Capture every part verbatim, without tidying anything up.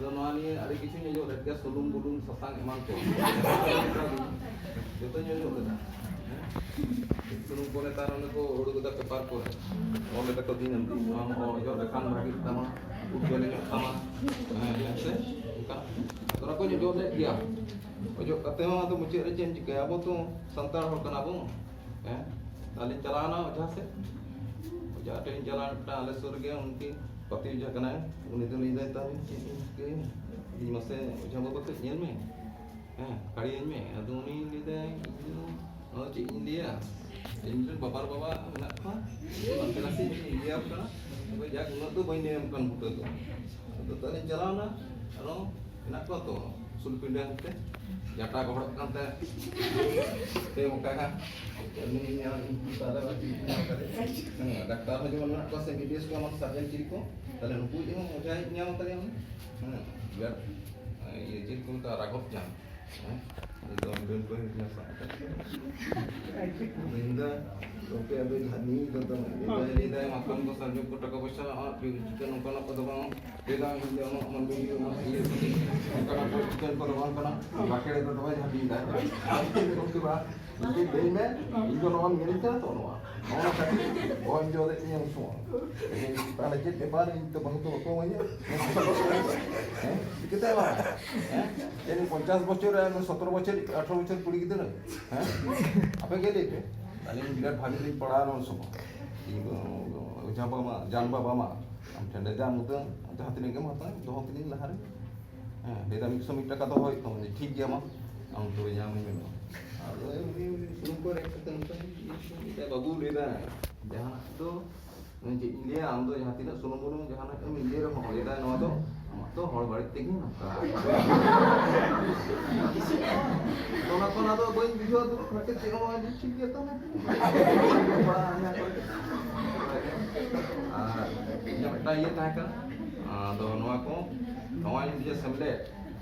ᱟᱫᱚ ᱱᱚᱣᱟ ᱱᱤᱭᱮ ᱟᱹᱰᱤ ᱠᱤᱪᱷᱩᱧ ᱚᱡᱚᱜ ᱞᱮᱫ ᱜᱮᱭᱟ, ᱥᱩᱱᱩᱢ ᱵᱩᱞᱩᱝ ᱥᱟᱥᱟᱝ ᱮᱢᱟᱱ ᱠᱚ᱾ ᱡᱚᱛᱚᱧ ᱚᱡᱚᱜ ᱞᱮᱫᱟ᱾ ᱦᱮᱸ? ᱥᱩᱱᱩᱢ ᱠᱚ ᱱᱮᱛᱟᱨ ᱚᱱᱮ ᱠᱚ ᱩᱰᱩᱠ ᱮᱫᱟ ᱯᱮᱯᱟᱨ ᱠᱚᱨᱮ᱾ ᱚᱞ ᱞᱮᱫᱟ ᱠᱚ ᱫᱤᱱᱟᱹᱢ ᱫᱤᱱ᱾ ᱱᱚᱣᱟ ᱚᱡᱚᱜ ᱞᱮᱠᱷᱟᱱ ᱵᱷᱟᱜᱤᱜ ᱛᱟᱢᱟ, ᱩᱵ ᱡᱮᱞᱮᱧᱚᱜ ᱛᱟᱢᱟ᱾ ᱦᱮᱸ, ᱦᱮᱸ ᱥᱮ? ᱚᱱᱠᱟ᱾ ᱚᱱᱟ ᱠᱚᱧ ᱚᱡᱚᱜ ᱞᱮᱫ ᱜᱮᱭᱟ᱾ ᱚᱡᱚᱜ ᱠᱟᱛᱮ ᱦᱚᱸ ᱟᱫᱚ ᱢᱩᱪᱟᱹᱫ ᱨᱮ ᱪᱮᱫ ᱮᱢ ᱪᱤᱠᱟᱹᱭᱟ? ᱟᱵᱚ ᱛᱚ ᱥᱟᱱᱛᱟᱲ ᱦᱚᱲ ᱠᱟᱱᱟ ᱵᱚᱱ᱾ ᱦᱮᱸ? ᱛᱟᱦᱞᱮᱧ ᱪᱟᱞᱟᱣᱱᱟ ᱚᱡᱷᱟ ᱥᱮᱫ᱾ ᱚᱡᱷᱟ ᱴᱷᱮᱱ ᱤᱧ ᱪᱟᱞᱟᱣ ᱮᱱᱟ, ᱢᱤᱫᱴᱟᱝ ᱟᱞᱮ ᱥᱩᱨ ᱨᱮᱜᱮ ᱩᱱᱠᱤᱱ ᱯᱟᱹᱛᱤ ᱚᱡᱷᱟ ᱠᱟᱱᱟᱭ᱾ ᱩᱱᱤ ᱫᱚ ᱞᱟᱹᱭ ᱫᱟᱭ, "ᱛᱟᱦᱞᱮ ᱪᱮᱫ ᱤᱧ ᱪᱤᱠᱟᱹᱭᱟ? ᱤᱧ ᱢᱟᱥᱮ ᱚᱡᱷᱟ ᱵᱟᱵᱟ ᱠᱟᱹᱡ ᱧᱮᱞ ᱢᱮ᱾ ᱦᱮᱸ, ᱠᱷᱟᱲᱤᱭᱟᱹᱧ ᱢᱮ᱾" ᱟᱫᱚ ᱩᱱᱤ ᱞᱟᱹᱭ ᱫᱟᱭ, "ᱤᱧ ᱫᱚ ᱚᱱᱟ ᱫᱚ ᱪᱮᱫ ᱤᱧ ᱞᱟᱹᱭᱟ? ᱤᱧ ᱨᱮᱱ ᱵᱟᱵᱟ ᱨᱮ ᱵᱟᱵᱟ ᱢᱮᱱᱟᱜ ᱠᱚᱣᱟ, ᱱᱟᱥᱮ ᱱᱟᱥᱮ ᱤᱧ ᱞᱟᱹᱭᱟᱢ ᱠᱟᱱᱟ᱾ ᱛᱚᱵᱮ ᱡᱟᱠ, ᱩᱱᱟᱹᱜ ᱫᱚ ᱵᱟᱹᱧ ᱞᱟᱹᱭᱟᱢ ᱠᱟᱱ ᱵᱩᱴᱟᱹ ᱫᱚ᱾" ᱟᱫᱚ ᱛᱟᱦᱞᱮᱧ ᱪᱟᱞᱟᱣᱱᱟ, ᱟᱨᱚ ᱢᱮᱱᱟᱜ ᱠᱚᱣᱟ ᱛᱚ, ᱥᱩᱞ ᱯᱤᱸᱰᱟᱹ ᱦᱟᱱᱛᱮ, ᱡᱟᱴᱟ ᱜᱚᱦᱚᱲᱚᱜ ᱠᱟᱱ ᱛᱟᱭᱟ᱾ ᱛᱮ ᱚᱱᱠᱟ ᱜᱮ, ᱩᱱᱤ ᱧᱟᱢ, ᱛᱟᱦᱞᱮ ᱵᱟᱹᱲᱛᱤ ᱧᱟᱢ ᱠᱟᱫᱮ᱾ ᱦᱮᱸ, ᱰᱟᱠᱛᱟᱨ ᱦᱚᱸ ᱡᱮᱢᱚᱱ ᱢᱮᱱᱟᱜ ᱠᱚᱣᱟ ᱥᱮ, ᱮᱢ ᱵᱤ ᱵᱤ ᱮᱥ ᱠᱚ, ᱮᱢᱟᱱ ᱥᱟᱨᱡᱮᱱ ᱪᱤᱞᱤ ᱠᱚ, ᱛᱟᱦᱞᱮ ᱱᱩᱠᱩ ᱤᱡ ᱦᱚᱸ ᱚᱡᱷᱟᱭ ᱧᱟᱢ ᱠᱟᱫᱮᱭᱟ ᱩᱱᱤ᱾ ᱦᱮᱸ, ᱵᱤᱨᱟᱴ, ᱤᱭᱟᱹ, ᱪᱮᱫ ᱠᱚ ᱢᱮᱛᱟᱜᱼᱟ, ᱨᱟᱜᱷᱚᱵ ᱪᱟᱸᱫᱽ᱾ ᱦᱮᱸ? ᱩᱱᱤ ᱫᱚ ᱰᱟᱹᱱ ᱠᱚᱭ ᱦᱤᱡᱩᱜᱼᱟ ᱥᱟᱵ ᱠᱟᱛᱮ᱾ ᱢᱮᱱᱫᱟ, ᱜᱚᱢᱠᱮ, ᱟᱫᱚ ᱡᱟᱦᱟᱸ ᱱᱤᱭᱟᱹ ᱫᱚ ᱫᱚᱢᱮ ᱞᱟᱹᱭᱫᱟᱭ, ᱞᱟᱹᱭᱫᱟᱭ, ᱢᱟᱛᱠᱚᱢ ᱠᱚ, ᱥᱟᱨᱡᱚᱢ ᱠᱚ, ᱴᱟᱠᱟ ᱯᱚᱭᱥᱟ, ᱟᱨ ᱪᱤᱠᱟᱹ ᱱᱚᱝᱠᱟᱱᱟᱜ ᱠᱚᱫᱚ ᱵᱟᱝ᱾ ᱞᱟᱹᱭᱫᱟ, ᱤᱧ ᱫᱚ ᱩᱱᱟᱹᱜ ᱢᱟᱹᱱᱢᱤ ᱜᱮ ᱩᱱᱟᱹᱜ ᱤᱭᱟᱹ, ᱚᱱᱠᱟᱱᱟᱜ ᱠᱚ ᱪᱤᱠᱟᱹ ᱠᱚᱫᱚ ᱵᱟᱝ ᱠᱟᱱᱟ᱾ ᱵᱟᱠᱮᱲ ᱫᱚ ᱫᱚᱢᱮ ᱡᱷᱟᱹᱞᱤᱭᱮᱫᱟᱭ᱾ ᱜᱚᱢᱠᱮ ᱵᱟ, ᱤᱧ ᱞᱟᱹᱭ ᱢᱮ, ᱤᱧ ᱫᱚ ᱱᱚᱣᱟᱧ ᱧᱮᱞ ᱠᱟᱱᱟ ᱛᱚ, ᱱᱚᱣᱟ᱾ ᱱᱚᱣᱟ ᱠᱟᱹᱴᱤᱡ ᱵᱚᱦᱚᱜ ᱤᱧ ᱡᱚ ᱞᱮᱫ ᱛᱤᱧᱟᱹ ᱩᱱ ᱥᱚᱢᱚᱭ᱾ ᱛᱟᱦᱞᱮ ᱪᱮᱫ ᱵᱮᱯᱟᱨ, ᱤᱧ ᱛᱚ ᱵᱟᱹᱦᱩ ᱫᱚ ᱵᱟᱠᱚ ᱮᱢᱟᱹᱧᱟ᱾ ᱦᱮᱸ? ᱪᱤᱠᱟᱹᱛᱮ ᱮᱢᱟᱭ? ᱦᱮᱸ? ᱪᱮᱫ ᱯᱚᱧᱪᱟᱥ ᱵᱚᱪᱷᱚᱨ ᱨᱮ ᱥᱚᱛᱨᱚ ᱵᱚᱪᱷᱚᱨ, ᱟᱴᱷᱨᱚ ᱵᱚᱪᱷᱚᱨ ᱠᱩᱲᱤ ᱜᱤᱫᱽᱨᱟᱹ? ᱦᱮᱸ? ᱟᱯᱮ ᱜᱮ ᱞᱟᱹᱭ ᱯᱮ᱾ ᱟᱹᱞᱤᱧ ᱵᱤᱨᱟᱴ ᱵᱷᱟᱜᱮ ᱞᱤᱧ ᱯᱟᱲᱦᱟᱣ ᱮᱱᱟ ᱩᱱ ᱥᱚᱢᱚᱭ᱾ ᱤᱧ ᱚᱡᱷᱟ ᱵᱟᱵᱟ ᱢᱟ, ᱡᱟᱱ ᱵᱟᱵᱟ ᱢᱟ, ᱟᱢ ᱴᱷᱮᱱ ᱞᱟᱹᱭ ᱫᱟ, ᱟᱢ ᱩᱛᱟᱹᱨ ᱡᱟᱦᱟᱸ ᱛᱤᱱᱟᱹᱜ ᱜᱮᱢ ᱦᱟᱛᱟᱣᱟ, ᱫᱚᱦᱚ ᱠᱤᱫᱤᱧ ᱞᱟᱦᱟᱨᱮ᱾ ᱦᱮᱸ, ᱞᱟᱹᱭ ᱫᱟ, "ᱢᱤᱫᱥᱚ ᱢᱤᱫ ᱴᱟᱠᱟ ᱫᱚᱦᱚ ᱦᱩᱭᱩᱜ ᱛᱟᱢᱟ᱾" ᱴᱷᱤᱠ ᱜᱮᱭᱟ ᱢᱟ, ᱟᱢ ᱛᱚᱵᱮ ᱧᱟᱢᱟᱹᱧ ᱢᱮ ᱱᱚᱣᱟ᱾ ᱟᱫᱚ ᱩᱱᱤ ᱥᱩᱱᱩᱢ ᱠᱚ ᱨᱮᱡ ᱠᱟᱛᱮ ᱚᱱᱠᱟ ᱞᱟᱹᱭ ᱫᱟ, "ᱵᱟᱹᱵᱩ," ᱞᱟᱹᱭ ᱫᱟ, "ᱡᱟᱦᱟᱱᱟᱜ ᱫᱚ ᱪᱮᱫ ᱤᱧ ᱞᱟᱹᱭᱟ, ᱟᱢ ᱫᱚ ᱡᱟᱦᱟᱸ ᱛᱤᱱᱟᱹᱜ ᱥᱩᱱᱩᱢ ᱵᱩᱞᱩᱝ ᱡᱟᱦᱟᱱᱟᱜ ᱮᱢ ᱤᱭᱟᱹ ᱨᱮᱦᱚᱸ, ᱞᱟᱹᱭ ᱫᱟᱭ, ᱱᱚᱣᱟ ᱫᱚ ᱟᱢᱟᱜ ᱫᱚ ᱦᱚᱲ ᱵᱟᱹᱲᱤᱡ ᱛᱮᱜᱮ ᱱᱚᱝᱠᱟ᱾" ᱚᱱᱟ ᱠᱷᱚᱱ ᱟᱫᱚ ᱵᱟᱹᱧ ᱵᱩᱡᱷᱟᱹᱣ ᱫᱩᱲᱩᱵ ᱠᱟᱛᱮ ᱪᱮᱫ ᱦᱚᱸ ᱵᱟᱝ, ᱴᱷᱤᱠ ᱜᱮᱭᱟ ᱛᱟᱦᱞᱮ᱾ ᱟᱨ ᱤᱧᱟᱹᱜ ᱢᱤᱫᱴᱟᱝ ᱤᱭᱟᱹ ᱛᱟᱦᱮᱸ ᱠᱟᱱᱟ, ᱟᱫᱚ ᱱᱚᱣᱟ ᱠᱚ, ᱱᱚᱣᱟ ᱤᱧ ᱡᱮ ᱥᱮᱢᱞᱮᱫ,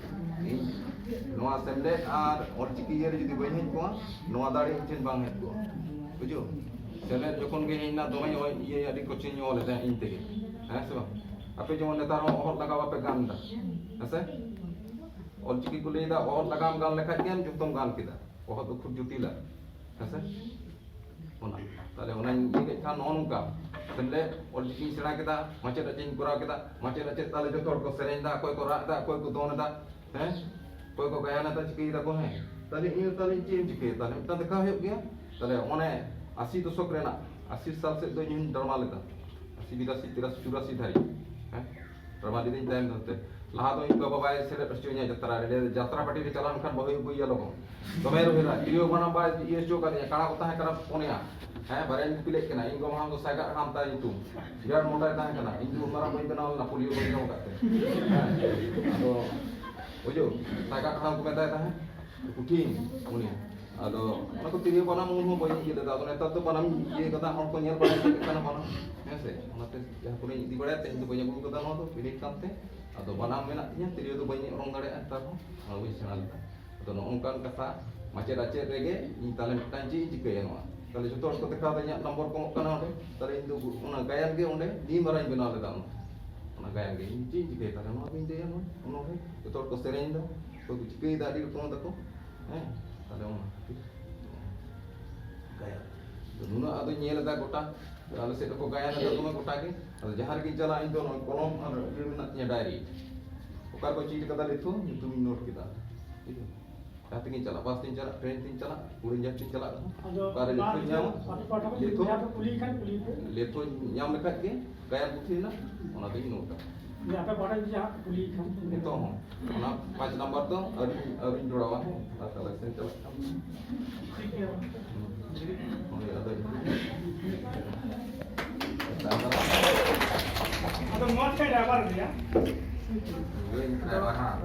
ᱤᱧ ᱱᱚᱣᱟ ᱥᱮᱢᱞᱮᱫ ᱟᱨ ᱚᱞᱪᱤᱠᱤ ᱤᱭᱟᱹ ᱨᱮ ᱡᱩᱫᱤ ᱵᱟᱹᱧ ᱦᱮᱡ ᱠᱚᱜᱼᱟ, ᱱᱚᱣᱟ ᱫᱟᱲᱮ ᱤᱧ ᱴᱷᱮᱱ ᱵᱟᱝ ᱦᱮᱡ ᱠᱚᱜᱼᱟ᱾ ᱵᱩᱡᱷᱟᱹᱣ? ᱥᱮᱢᱞᱮᱫ ᱡᱚᱠᱷᱚᱱ ᱜᱮ ᱦᱮᱡ ᱮᱱᱟ, ᱫᱚᱢᱮᱧ ᱚᱞ, ᱤᱭᱟᱹ, ᱟᱹᱰᱤ ᱠᱚᱪᱮᱧ ᱚᱞ ᱮᱫᱟ ᱤᱧ ᱛᱮᱜᱮ᱾ ᱦᱮᱸ ᱥᱮ ᱵᱟᱝ? ᱟᱯᱮ ᱡᱮᱢᱚᱱ ᱱᱮᱛᱟᱨ ᱦᱚᱸ ᱚᱦᱚᱫ ᱞᱟᱜᱟᱣ ᱵᱟᱯᱮ ᱜᱟᱱ ᱮᱫᱟ, ᱦᱮᱸᱥᱮ? ᱚᱞᱪᱤᱠᱤ ᱠᱚ ᱞᱟᱹᱭ ᱮᱫᱟ, ᱚᱦᱚᱫ ᱞᱟᱜᱟᱣ ᱜᱟᱱ ᱞᱮᱠᱷᱟᱡ ᱜᱮ ᱡᱚᱛᱚᱢ ᱜᱟᱱ ᱠᱮᱫᱟ᱾ ᱚᱦᱚᱫ ᱫᱚ ᱠᱷᱩᱵ ᱡᱩᱴᱤᱞᱟ, ᱦᱮᱸᱥᱮ? ᱚᱱᱟ, ᱛᱟᱦᱞᱮ ᱚᱱᱟᱧ ᱤᱭᱟᱹ ᱠᱮᱫ ᱠᱷᱟᱱ ᱱᱚᱜᱼᱚ ᱱᱚᱝᱠᱟ᱾ ᱛᱟᱦᱞᱮ ᱚᱞᱪᱤᱠᱤᱧ ᱥᱮᱬᱟ ᱠᱮᱫᱟ, ᱢᱟᱪᱮᱫ ᱟᱜ ᱪᱮᱫ ᱤᱧ ᱠᱚᱨᱟᱣ ᱠᱮᱫᱟ, ᱢᱟᱪᱮᱫ ᱟᱜ ᱪᱮᱫ, ᱛᱟᱦᱞᱮ ᱡᱚᱛᱚ ᱦᱚᱲ ᱠᱚ ᱥᱮᱨᱮᱧ ᱮᱫᱟ, ᱚᱠᱚᱭ ᱠᱚ ᱨᱟᱜ ᱮᱫᱟ, ᱚᱠᱚᱭ ᱠᱚ ᱫᱚᱱ ᱮᱫᱟ, ᱦᱮᱸ? ᱚᱠᱚᱭ ᱠᱚ ᱜᱟᱭᱟᱱ ᱮᱫᱟ, ᱪᱤᱠᱟᱹᱭ ᱫᱟᱠᱚ, ᱦᱮᱸ? ᱛᱟᱦᱞᱮ ᱤᱧ, ᱛᱟᱦᱞᱮ ᱪᱮᱫ ᱤᱧ ᱪᱤᱠᱟᱹᱭᱟ? ᱛᱟᱦᱞᱮ ᱢᱤᱫᱴᱟᱝ ᱫᱮᱠᱷᱟᱣ ᱦᱩᱭᱩᱜ ᱜᱮᱭᱟ᱾ ᱛᱟᱦᱞᱮ ᱚᱱᱮ ᱟᱥᱤ ᱫᱚᱥᱚᱠ ᱨᱮᱱᱟᱜ, ᱟᱥᱤ ᱥᱟᱞ ᱥᱮᱫ ᱫᱚ ᱤᱧ ᱦᱚᱸᱧ ᱰᱨᱟᱢᱟ ᱞᱮᱫᱟ, ᱟᱥᱤ, ᱵᱤᱨᱟᱥᱤ, ᱛᱤᱨᱟᱥᱤ, ᱪᱩᱨᱟᱥᱤ ᱫᱷᱟᱹᱨᱤᱡ, ᱦᱮᱸ? ᱰᱨᱟᱢᱟ ᱞᱤᱫᱟᱹᱧ ᱛᱟᱭᱚᱢ ᱫᱟᱨᱟᱢ ᱛᱮ᱾ ᱞᱟᱦᱟ ᱫᱚ ᱤᱧ ᱵᱟᱵᱟ ᱵᱟᱭ ᱥᱮᱞᱮᱫ ᱦᱚᱪᱚᱧᱟ ᱡᱟᱛᱨᱟ ᱨᱮ, ᱡᱟᱛᱨᱟ ᱯᱟᱨᱴᱤ ᱨᱮ ᱪᱟᱞᱟᱣ ᱞᱮᱱᱠᱷᱟᱱ ᱵᱟᱹᱦᱩᱭ ᱟᱹᱜᱩᱭᱮᱭᱟ ᱞᱚᱜᱚᱱ᱾ ᱫᱚᱢᱮ ᱨᱩᱦᱮᱫᱟ, ᱛᱤᱨᱭᱳ ᱵᱟᱱᱟᱢ ᱵᱟᱭ ᱤᱭᱟᱹ ᱦᱚᱪᱚ ᱠᱟᱫᱤᱧᱟ, ᱠᱟᱲᱟ ᱠᱚ ᱛᱟᱦᱮᱸ ᱠᱟᱱᱟ ᱯᱩᱱᱭᱟ, ᱦᱮᱸ, ᱵᱟᱨᱭᱟᱧ ᱜᱩᱯᱤ ᱞᱮᱫ ᱠᱤᱱᱟ᱾ ᱤᱧ ᱜᱚ ᱦᱟᱲᱟᱢ ᱫᱚ ᱥᱟᱭᱜᱟᱫ ᱦᱟᱲᱟᱢ ᱛᱟᱭ ᱧᱩᱛᱩᱢ, ᱵᱤᱨᱟᱴ ᱢᱚᱴᱟᱭ ᱛᱟᱦᱮᱸ ᱠᱟᱱᱟ, ᱤᱧ ᱫᱚ ᱩᱱ ᱢᱟᱨᱟᱝ ᱵᱟᱹᱧ ᱵᱮᱱᱟᱣ ᱞᱮᱱᱟ, ᱯᱳᱞᱤᱭᱳ ᱵᱟᱹᱧ ᱡᱚᱢ ᱟᱠᱟᱫ ᱛᱮ᱾ ᱦᱮᱸ, ᱟᱫᱚ ᱵᱩᱡᱷᱟᱹᱣ, ᱥᱟᱭᱜᱟᱫ ᱦᱟᱲᱟᱢ ᱠᱚ ᱢᱮᱛᱟᱭ ᱛᱟᱦᱮᱸᱫ, ᱠᱩᱴᱷᱤᱱ ᱩᱱᱤ᱾ ᱟᱫᱚ ᱚᱱᱟ ᱠᱚ ᱛᱤᱨᱭᱳ ᱵᱟᱱᱟᱢ ᱩᱱ ᱦᱚᱸ ᱵᱟᱹᱧ ᱤᱭᱟᱹ ᱞᱮᱫᱟ᱾ ᱟᱫᱚ ᱱᱮᱛᱟᱨ ᱫᱚ ᱵᱟᱱᱟᱢ ᱤᱭᱟᱹ ᱠᱟᱫᱟ, ᱦᱚᱲ ᱠᱚ ᱧᱮᱞ ᱵᱟᱲᱟᱭ ᱠᱟᱱᱟ ᱵᱟᱱᱟᱢ, ᱦᱮᱸ ᱥᱮ? ᱚᱱᱟᱛᱮ ᱡᱟᱦᱟᱸ ᱠᱚᱨᱮᱧ ᱤᱫᱤ ᱵᱟᱲᱟᱭᱟ, ᱛᱮᱦᱮᱧ ᱫᱚ ᱵᱟᱹᱧ ᱟᱹᱜᱩ ᱠᱟᱫᱟ ᱱᱚᱣᱟ ᱫᱚ, ᱵᱤᱱᱤᱰ ᱠᱟᱱᱛᱮ᱾ ᱟᱫᱚ ᱵᱟᱱᱟᱢ ᱢᱮᱱᱟᱜ ᱛᱤᱧᱟ, ᱛᱤᱨᱭᱳ ᱫᱚ ᱵᱟᱹᱧ ᱚᱨᱚᱝ ᱫᱟᱲᱮᱭᱟᱜᱼᱟ ᱱᱮᱛᱟᱨ ᱦᱚᱸ, ᱚᱱᱟ ᱵᱟᱹᱧ ᱥᱮᱬᱟ ᱞᱮᱫᱟ᱾ ᱟᱫᱚ ᱱᱚᱜᱼᱚ ᱱᱚᱝᱠᱟᱱ ᱠᱟᱛᱷᱟ, ᱢᱟᱪᱮᱫ ᱟᱪᱮᱫ ᱨᱮᱜᱮ ᱤᱧ ᱛᱟᱦᱞᱮ ᱢᱤᱫᱴᱟᱝ ᱪᱮᱫ ᱤᱧ ᱪᱤᱠᱟᱹᱭᱟ ᱱᱚᱣᱟ? ᱛᱟᱦᱞᱮ ᱡᱚᱛᱚ ᱦᱚᱲ ᱠᱚ ᱫᱮᱠᱷᱟᱣ ᱫᱟ ᱤᱧᱟᱹᱜ ᱱᱚᱢᱵᱚᱨ ᱠᱚᱢᱚᱜ ᱠᱟᱱᱟ ᱚᱸᱰᱮ, ᱛᱟᱦᱞᱮ ᱤᱧ ᱫᱚ ᱚᱱᱟ ᱜᱟᱭᱟᱱ ᱜᱮ ᱚᱸᱰᱮ ᱱᱤᱭᱟᱹ ᱢᱟᱨᱟᱝ ᱤᱧ ᱵᱮᱱᱟᱣ ᱞᱮᱫᱟ᱾ ᱚᱱᱟ, ᱚᱱᱟ ᱜᱟᱭᱟᱱ ᱜᱮ ᱤᱧ ᱪᱮᱫ ᱤᱧ ᱪᱤᱠᱟᱹᱭᱟ? ᱛᱟᱦᱞᱮ ᱱᱚᱣᱟ ᱜᱤᱧ ᱞᱟᱹᱭᱟ, ᱱᱚᱣᱟ ᱚᱱᱚᱬᱦᱮ, ᱡᱚᱛᱚ ᱦᱚᱲ ᱠᱚ ᱥᱮᱨᱮᱧ ᱫᱟ, ᱚᱠᱚᱭ ᱠᱚ ᱪᱤᱠᱟᱹᱭ ᱫᱟ, ᱟᱹᱰᱤ ᱨᱚᱠᱚᱢ ᱫᱟᱠᱚ, ᱦᱮᱸ, ᱛᱟᱦᱞᱮ ᱚᱱᱟ ᱠᱷᱟᱹᱛᱤᱨ ᱜᱟᱭᱟᱱ᱾ ᱛᱚ ᱱᱩᱱᱟᱹᱜ ᱟᱫᱚᱧ ᱧᱮᱞ ᱮᱫᱟ ᱜᱚᱴᱟ, ᱟᱞᱮ ᱥᱮᱫ ᱫᱚᱠᱚ ᱜᱟᱭᱟᱱ ᱮᱫᱟ ᱫᱚᱢᱮ ᱜᱚᱴᱟ ᱜᱮ᱾ ᱟᱫᱚ ᱡᱟᱦᱟᱸ ᱨᱮᱜᱤᱧ ᱪᱟᱞᱟᱜ, ᱤᱧ ᱫᱚ ᱱᱚᱜᱼᱚᱭ ᱠᱚᱞᱚᱢ ᱟᱨ ᱤᱭᱟᱹ ᱢᱮᱱᱟᱜ ᱛᱤᱧᱟ, ᱰᱟᱭᱨᱤ᱾ ᱚᱠᱟ ᱨᱮᱠᱚ ᱪᱮᱫ ᱠᱟᱫᱟ ᱞᱤᱠᱷᱚ, ᱧᱩᱛᱩᱢᱤᱧ ᱱᱳᱴ ᱠᱮᱫᱟ᱾ ᱴᱷᱤᱠ ᱟᱪᱷᱮ? ᱡᱟᱦᱟᱸ ᱛᱮᱜᱤᱧ ᱪᱟᱞᱟᱜ, ᱵᱟᱥ ᱛᱤᱧ ᱪᱟᱞᱟᱜ, ᱴᱨᱮᱱ ᱛᱤᱧ ᱪᱟᱞᱟᱜ, ᱩᱰᱟᱹᱱ ᱡᱟᱦᱟᱡᱽ ᱛᱤᱧ ᱪᱟᱞᱟᱜ ᱨᱮᱦᱚᱸ, ᱟᱫᱚ ᱚᱠᱟᱨᱮ ᱵᱟᱨ ᱞᱤᱠᱷᱚᱧ ᱧᱟᱢᱟ, ᱟᱯᱮ ᱯᱟᱦᱴᱟ ᱠᱷᱚᱱ ᱞᱤᱠᱷᱚ, ᱡᱟᱦᱟᱸ ᱯᱮ ᱠᱩᱞᱤᱭᱮ ᱠᱷᱟᱱ ᱠᱩᱞᱤ ᱯᱮ᱾ ᱞᱤᱠᱷᱚᱧ ᱧᱟᱢ ᱞᱮᱠᱷᱟᱡ ᱜᱮ ᱜᱟᱭᱟᱱ ᱯᱩᱛᱷᱤ ᱨᱮᱱᱟᱜ, ᱚᱱᱟ ᱫᱚᱧ ᱱᱳᱴᱟ᱾ ᱡᱮ ᱟᱯᱮ ᱯᱟᱦᱴᱟ ᱡᱩᱫᱤ ᱡᱟᱦᱟᱸ ᱯᱮ ᱠᱩᱞᱤᱭᱮ ᱠᱷᱟᱱ᱾ ᱱᱤᱛᱚᱜ ᱦᱚᱸ ᱚᱱᱟ ᱯᱟᱸᱪ ᱱᱟᱢᱵᱟᱨ ᱫᱚ ᱟᱹᱣᱨᱤ, ᱟᱹᱣᱨᱤᱧ ᱡᱚᱲᱟᱣᱟ, ᱦᱮᱸ, ᱟᱨ ᱠᱟᱞᱮᱠᱥᱚᱱ ᱪᱟᱞᱟᱜ ᱠᱟᱱᱟ᱾ ᱴᱷᱤᱠ ᱜᱮᱭᱟ᱾ ᱦᱳᱭ, ᱟᱫᱚ ᱟᱫᱚ ᱱᱚᱣᱟ ᱪᱮᱠᱟ ᱨᱟᱵᱟᱨ ᱜᱮᱭᱟ? ᱦᱳᱭ, ᱨᱟᱵᱟᱨ, ᱦᱮᱸ᱾